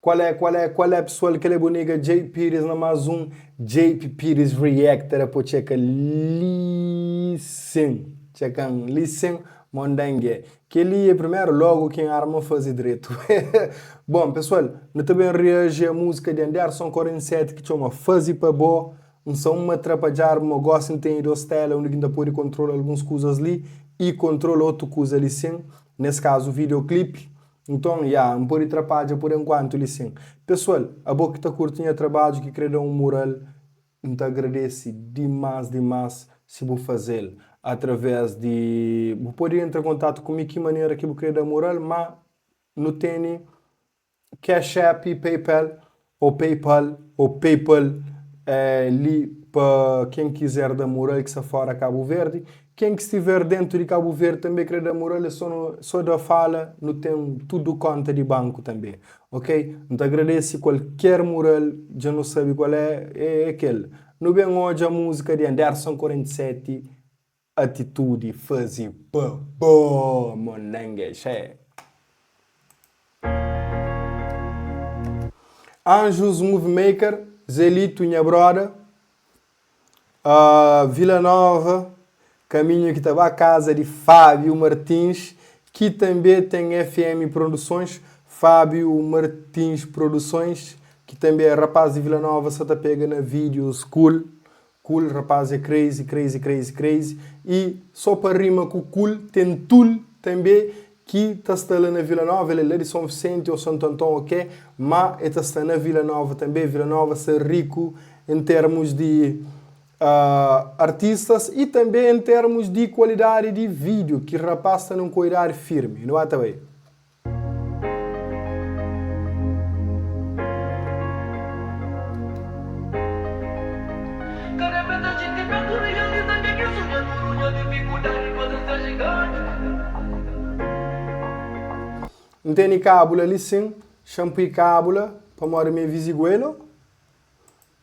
Qual é, qual é, qual é pessoal, kel é bu nigga Jay Pires na más um JP Pires React era po txeka li sim, txekan li sim mondangue. Kel-li é primeru logu ki N arma faze dretu. Bon pessoal, nu ta ben reaji a múzika di Anderson 47 ki txoma Faze Pa Bo. N sta uma trapadjadu ma gosi N tene 2 tela undi ki N ta pode kontrola alguns kuzas li i kontrola otu kuza li sim, nes kazu videoclip. Nton, ya, N pode trapadja pur enkuantu li sin. Pesoal, abo ki ta kurti nha trabadju, ki kre da un mural, N ta agradese dimás dimás si bu faze-l através di. Bu pode entra kontatu ku mi ki manera ki bu kre da mural, má nu tene Cash App i PayPal Ou PayPal ou PayPal li pa ken kizer da mural ki sta fora Kabu Verdi. Ken ki stiver dentu di Kabu Verdi tanbe kre da mural é so no so da fala nu ten tudu konta di banku tanbe ok. N ta agradesi kualker mural dja nu sabi kual é é kel. Nu ben odja muzika di Anderson 47 Atitudi faze pa bo monangue xé. Anjos Movie Maker, Zelito nha broda, Vila Nova, kaminhu ki ta ba kaza di Fábio Martins, ki tanbe ten FM Produções, Fábio Martins Produções, ki tanbe é rapaz di Vila Nova, sa ta pega na vídeos cool. Cool rapaz é crazy crazy crazy crazy e só pa rima ku cool tem tul tambe ki ta sta la na vila nova el é la di são vicente ou santo antão ou ke ma é ta sta na vila nova tambe vila nova sta rico em termos di artistas e tambe em termos di qualidade di video ki rapaz sta num qualidade firme nu ba ta bai. N tene kábula li sin, xa N pui kábula pamodi mi é viziguelo.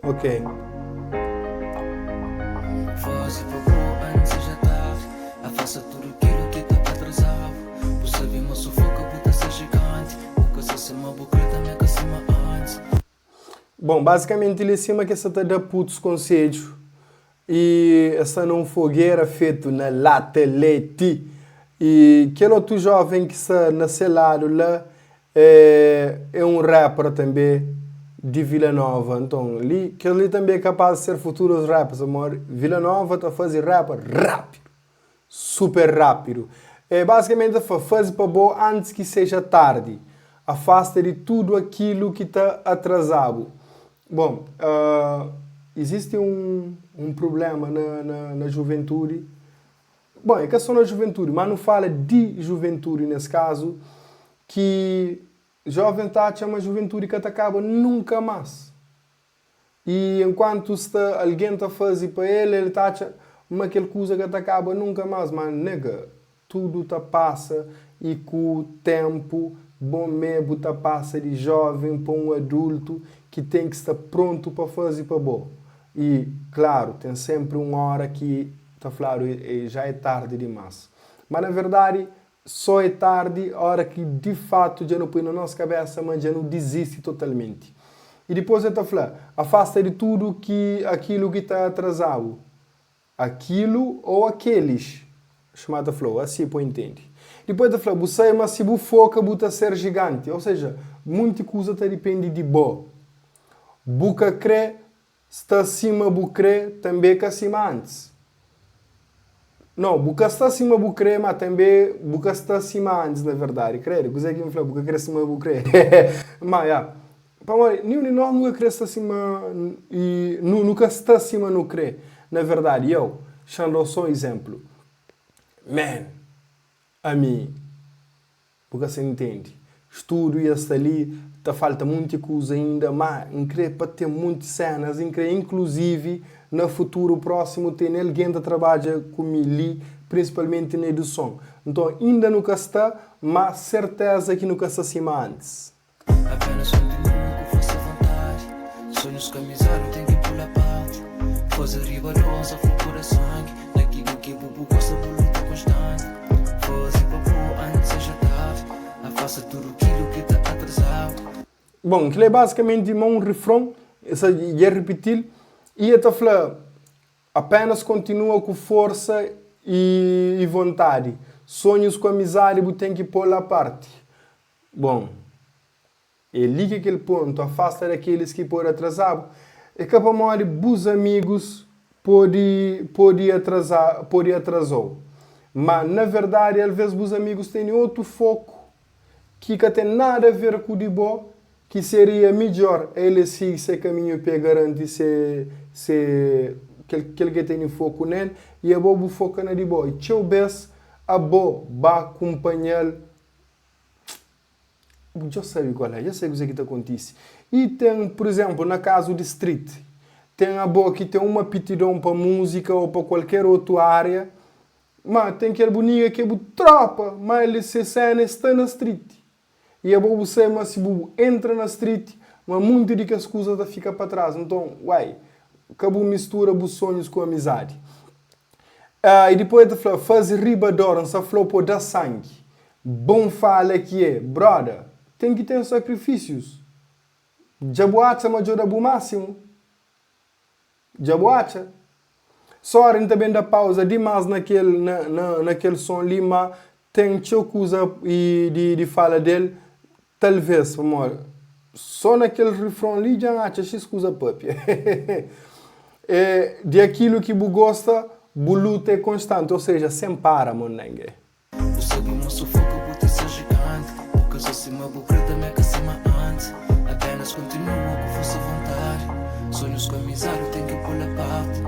Ok. Faze pa bo antes seja tarde Afasta tudo kilo ki ta atrazabu Bu sabe ma sufoka bu ta ser gigante Bu ka sa sima bu kre tambe ka sima antes. Bom, basicamente li sima ke sa ta da putus konsedju i es sta na un fogera fetu na lata leti i kel otu joven ki sta na se ladu la É é un rapper tanbe di Vila Nova nton li kes li tanbe é kapaz di ser futuros rappers pamodi Vila Nova ta fazi rapper rapidu super rapidu é bazikamenti ta fla fazi pa bo antis ki seja tardi afasta di tudu akilu ki ta atrazabu bon izisti un un prublema na na na juventudi Bon, é ka só na juventudi, má nu fala di juventudi nes kazu, ki jóven ta atxa ma juventudi ka ta kaba nunka más. I enkuantu sta algen ta faze pa el, el ta atxa ma kel kuza ka ta kaba nunka más. Má nega, tudu ta pasa i ku ténpu bo mê bu ta pasa di jóven pa un adultu ki ten ki sta prontu pa faze pa bo. I klaru, ten sénpri un óra ki ta fladu já é tardi dimás. Má na verdadi, sô é tardi óra ki di fatu dja nu poi na nos kabésa ma dja nu dizisti totalmenti. I dipôs el ta fla, Afasta di tudu ki akilu ki ta atraza-bu. Akilu ô akelis. Xma ta fla-u, asi pa u intende. Dipôs el ta fla, Bu sabe ma si bu foka bu ta ser jiganti. Ô seja, munti kuza ta dipende di bo. Bu ka krê Sta sima bu krê, tanbê ka sima antis. Nau, bu ka sta sima bu krê, má tanbê bu ka sta sima antis, na verdadi. Krê, kuzê ki N fla? Bu ka krê sima bu krê. Má, ya. Pamodi ninhun di nos nu ka krê sta sima i nu nu ka sta sima nu krê, na verdadi. Yow, xa N da-u sô un izénplu. Man, ami. Bu ka sa intendi. Studu ia sta li, ta falta munti kuza inda, má N krê pa ten munti sénas, N krê inkluzivi na futuru prósimu tene algen ta trabadja ku mi li, prinsipalmenti na eduson. Nton, inda nu ka sta, má sertéza ki nu ka sta sima antis. Apenas kontinua ku forsa vontadi Sonhus kamizadu ten ki pula parti Faze riba doza foku da sangi Na kilu ki bu bu gosta bu luta konstanti Faze pa bo antis seja tardi Afasta tudu kilu ki ta atrazabu. Bon, kel-la é bazikamenti ma un rifron, dja el ripiti-l, i el ta fla, Apénas kontinua ku forsa i vontadi. Sonhus ku amizadi bu ten ki pô-l apárti. Bon, é li ki é kel pontu, afasta di akelis ki pode atraza-bu. É ka pamodi bus amigus pode pode atraza pode atraza-u. Má, na verdadi, alvês bus amigus tene otu foku ki ka ten nada a ver ku di bo, ki seria midjor el e sigi se kaminhu pa e garanti se se kel kel ke tene foku nel i abo bu foka na di bo i txeu bes abo ba kunpanhal bu dja sabi kual e dja sabi kuze ki ta kontise i ten pur izemplu na kazu di street ten abo ki ten uma aptidon pa muzika o pa kualker otu aria Ma ten kel bu nigga ke bu tropa ma el se sena e sta na street i abo bu sabe ma si bu entra na street ma munti di kes kuza ta fika pa tras nton uai ka bu mistura bu sonhus ku amizadi i dipoi el ta fla fazi riba dor nsa flau po da sangi bon fala ki e broda ten ki ten sakrifisius dja bu atxa ma djo da bu masimu. Dja bu atxa? Sorry n ta ben da pauza dimas na kel na na na kel son li ma ten txeu kuza i di di fala del talvez pamodi so na kel rifron li dja n atxa xis kuza papia e di akilu ki bu gosta bu luta e konstanti ou seja sen para mondengue. Bu sabe ma sufoka bu ta ser jiganti Bu ka sa sima bu kre tamé ka sima antis Apenas kontinua ku forsa vontadi Sonhus ku amizadi ten ki pô-l aparti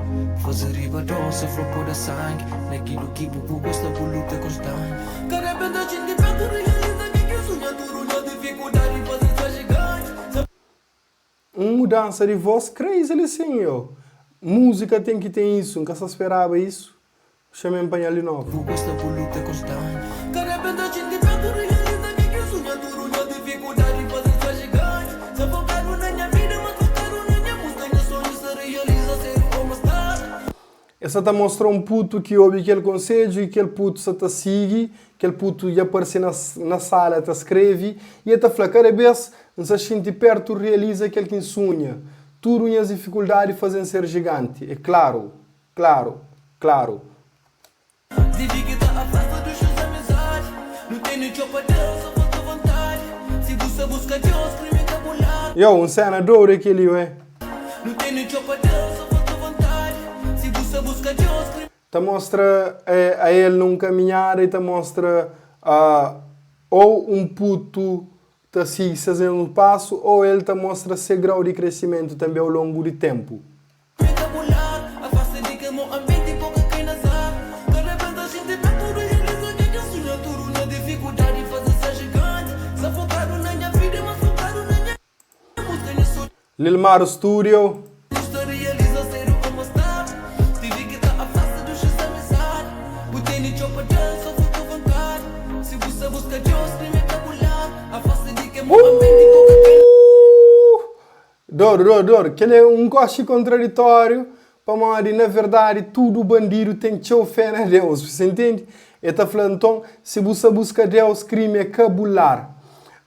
Faze riba dor sa flor po da sangi Na kilu ki bu bu gosta bu luta konstanti Ka rebenta xinti pertu realiza ke ki sunha Tudu nhas difikudadi faze ser jiganti Sa. Un mudansa di voz crazy li sim yo. Música tem ki tem isso, nka sa speraba isso. Xamem panhal di novo. Bu gosta bu luta constante Cada vez ta xinti perto realiza ke ki sunha Tudu nhas dificuldadi faze sa gigante Sa focadu na nha vida mas focadu na nha busca Nha sonhu sa realiza cedo ou mas tarde. El sa ta mostra un putu ki obi kel konsedju i kel putu sa ta sigi, kel putu dja parse na na sala ta skrebe i el ta fla, Kada bês N sa xinti pértu realiza kel ki N sunha. Tudu nhas difikuldadi faze-m ser jiganti. É klaru, klaru, klaru. Vivi ki ta afasta dos seus amizadi Nu tene txeu pa Deus, só falta vontadi Si bu sa buska Deus, krimi ka bu ladu. Yo, un séna dodu é kel-li, ué. Nu tene txeu pa Deus, só falta vontadi Si bu sa buska Deus, krimi. Ta mostra a el na un kaminhada i ta mostra ô un putu ta sigi ses mesmu pasu ô el ta mostra se grau di kresimentu tanbê au longu di ténpu. Lil Maro Studio. Uuh! Dor, dor, dor. Kel-li é un koxi kontraditóriu, pamodi na verdadi tudu bandidu ten txeu fé na Deus. Bu sa intende? El ta fla, nton, si bu sta buska Deus, krimi é ka bu lar.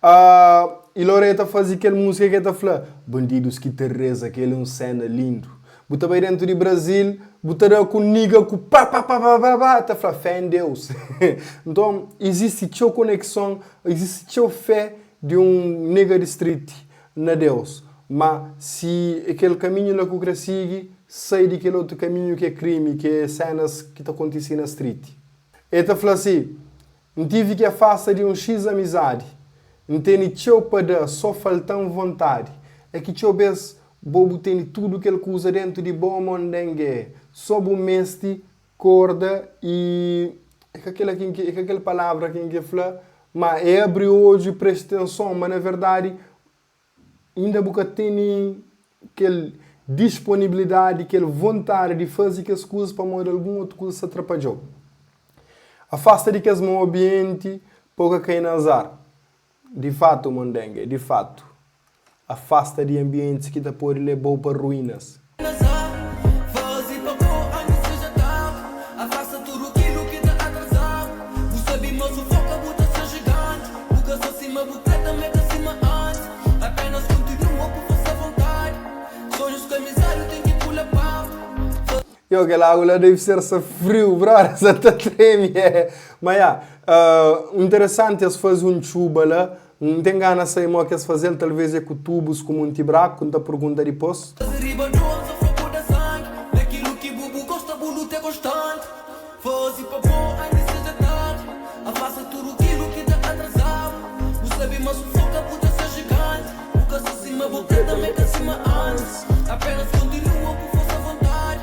Ah, i Loré ta faze kel múzika ki el ta fla, Bandidus ki ta reza, kel-li é un séna lindu. Bu ta bai dentu di Brazil, bu ta da ku niga ku pa pa pa pa pa pa, ta fla fé en Deus. Nton, izisti txeu konekson, izisti txeu fé di un niga di street na Deus. Ma si é kel kaminhu la ku kre sigi, sai di kel otu kaminhu ki é krimi, ki é sénas ki ta kontise na street. El ta fla si, N tive ki afasta di un xis amizadi N tene txeu pa da, so falta-m vontadi É ki txeu bes bo bu tene tudu kel kuza dentu di bo mondenge So bu meste korda i É ka kela ki N ke, é ka kel palavra ki N ke fla Ma é abri odju i presta atenson Ma na verdadi Inda bu ka tene kel disponibilidadi, kel vontadi di faze kes kuzas pamodi algun otu kuza sta trapadja-u. Afasta di kes mau anbienti pa bu ka kai na azar. Di fatu, mondenge, di fatu. Afasta di anbientis ki ta pode leba-u pa ruínas. Yo, kel agu la debe ser sa friu, brother, sa ta treme. Ma ya, interesanti es faze un txuba la. N ten gana sai mo ki es faze-l, talvez é ku tubus ku munti braku, N ta pergunta dipôs. Faze riba dor, sa fogo da sangi Naquilo ki bu bu gosta bu luta é constante Faze pa bo antes seja tarde Afasta tudo kilo ki ta atrasabu Bu sabe ma sufoka bu ta ser gigante Bu ka sta sima bu kre tambe ka sima antes Apenas continua ku forsa vontade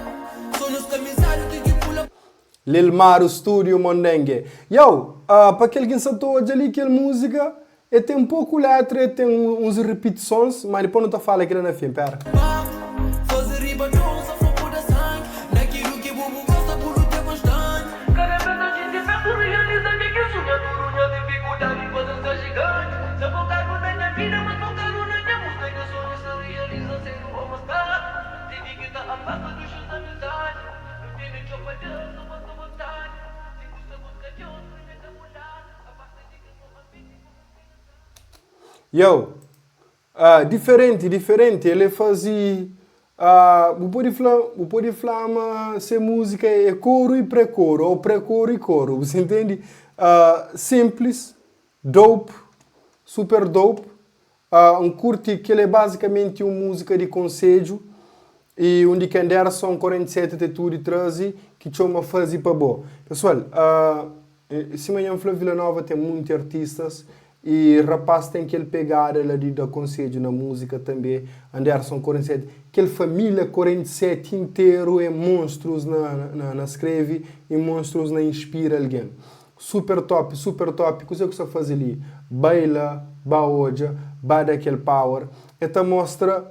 Sonhos ku amizade ten ki pula. Lil Maru Studio Mondengue Yow, pa kel ki N sa ta odja li kel múzika e ten poku letra e ten uns ripitisons ma dipôs nu ta fala kila na fin pera. Faze riba dor, sa fogo da sangue Naquilo ki bu bu gosta bu luta é constante Cada vez a gente perto realiza ke ki sunha Tudo nha dificuldade faze ser gigante Sa focado na nha vida mas focado na nha busca Nha sonho se realiza cedo ou mas tarde Tene ki ta afasta dos seus amizade Nu tene txeu pa da so basta vontade Si bu sta busca Deus prime ta bu lado Afasta di kes mau ambiente pa bu pega tarde. Yow, Diferenti, diferenti. El é faze, bu pode fla, bu pode fla ma se múzika é koru i pré-koru, ou pré-koru i koru, bu sa intende? Sinplis, dope, super dope. N kurti, kel é bazikamenti un múzika di konsedju i undi ki Anderson 47 te tudu traze ki txoma Faze Pa Bo. Pesoal, sima nha N fla Vila Nova ten munti artistas I rapaz ten kel pegada la di da konsedju na muzika tanbe, Anderson 47, kel familia 47 interu é monstrus na na na skreve i monstrus na inspira algen. Super top, super top, kuze ku sta faze li? Bai la, ba odja, ba da kel power. E ta mostra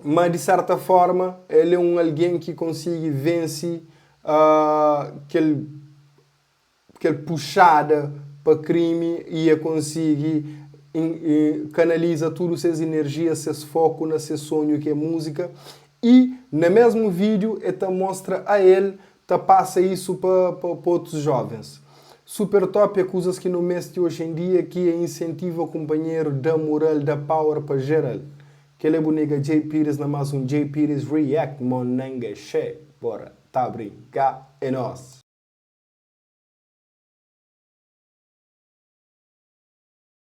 ma di serta forma el é un algen ki konsigi vense kel kel puxada pa krimi i e konsigi kanaliza tudu ses inerjia, ses foku na ses sonhu ki é múzika i na mesmu vídiu e ta mostra a el ta pasa isu pa pa otus jovens. Super top é kuzas ki nu mesti oji em dia ki é insentiva kunpanheru, da mural, da power pa geral. Kel é bu nigga Jay Pires na mas un Jay Pires React Monengue Xe bora ta brinka é nos.